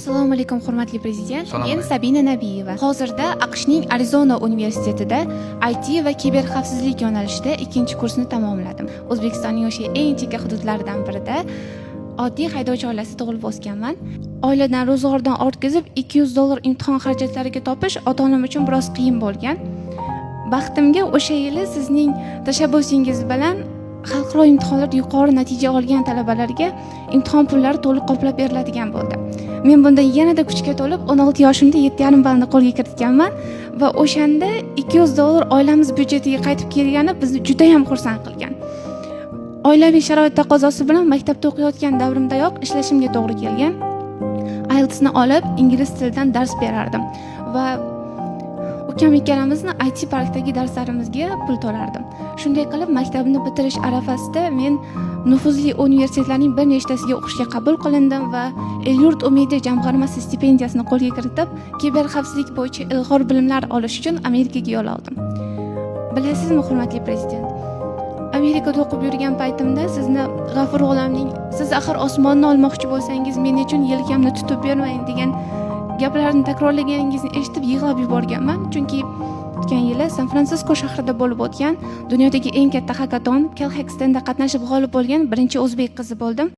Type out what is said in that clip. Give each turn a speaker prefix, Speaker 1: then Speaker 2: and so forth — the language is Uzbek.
Speaker 1: Assalomu alaykum, hurmatli prezident.
Speaker 2: Assalomu
Speaker 1: Men
Speaker 2: alaykum.
Speaker 1: Sabina Nabiyeva. Hozirda AQShning Arizona universitetida IT va kiberxavfsizlik yo'nalishida ikkinchi kursni tamomladim. O'zbekistonning o'sha eng chekka hududlaridan birida oddiy haydovchi oilasida tug'ilib o'sganman. Oiladan ro'zg'ordan ortkizib 200 dollar imtihon xarajatlariga topish ota-onam uchun biroz qiyin bo'lgan. Baxtimga, o'sha yili sizning tashabbusingiz bilan xalqaro imtihonlarda yuqori natija olgan talabalarga imtihon pullari to'liq qoplab beriladigan bo'ldi. Men bundan yanada kuchga to'lib, 16 yoshimda 7,5 ballni qo'lga kiritganman va o'shanda 200 dollar oilamiz byudjetiga qaytib kelgani bizni juda ham xursand qilgan. Oilaviy sharoit taqozosi bilan maktabda o'qiyotgan davrimdayoq ishlashimga to'g'ri kelgan. IELTSni olib, ingliz tilidan dars berardim va ukam ikkalamizni IT parkdagi darslarimizga pul to'lardim. Shunday qilib, maktabni bitirish arafasida men nufuzli universitetlarning bir nechtasiga o'qishga qabul qilindim va El yurt umidi jamg'armasi stipendiyasini qo'lga kiritib, kiberxavfsizlik bo'yicha ilg'or bilimlar olish uchun Amerikaga yo'l oldim. Bilasizmi, hurmatli prezident, Amerikada o'qib yurgan paytimda sizni G'afur G'ulomning "Siz axir osmonni olmoqchi bo'lsangiz, men uchun yelkamni tutib bermang" degan gaplarni takrorlaganingizni eshitib yig'lab yuborganman, chunki o'tgan yili San Fransisko shahrida bo'lib o'tgan dunyodagi eng katta hakaton CalHackStanda qatnashib g'olib bo'lgan birinchi o'zbek qizi bo'ldim.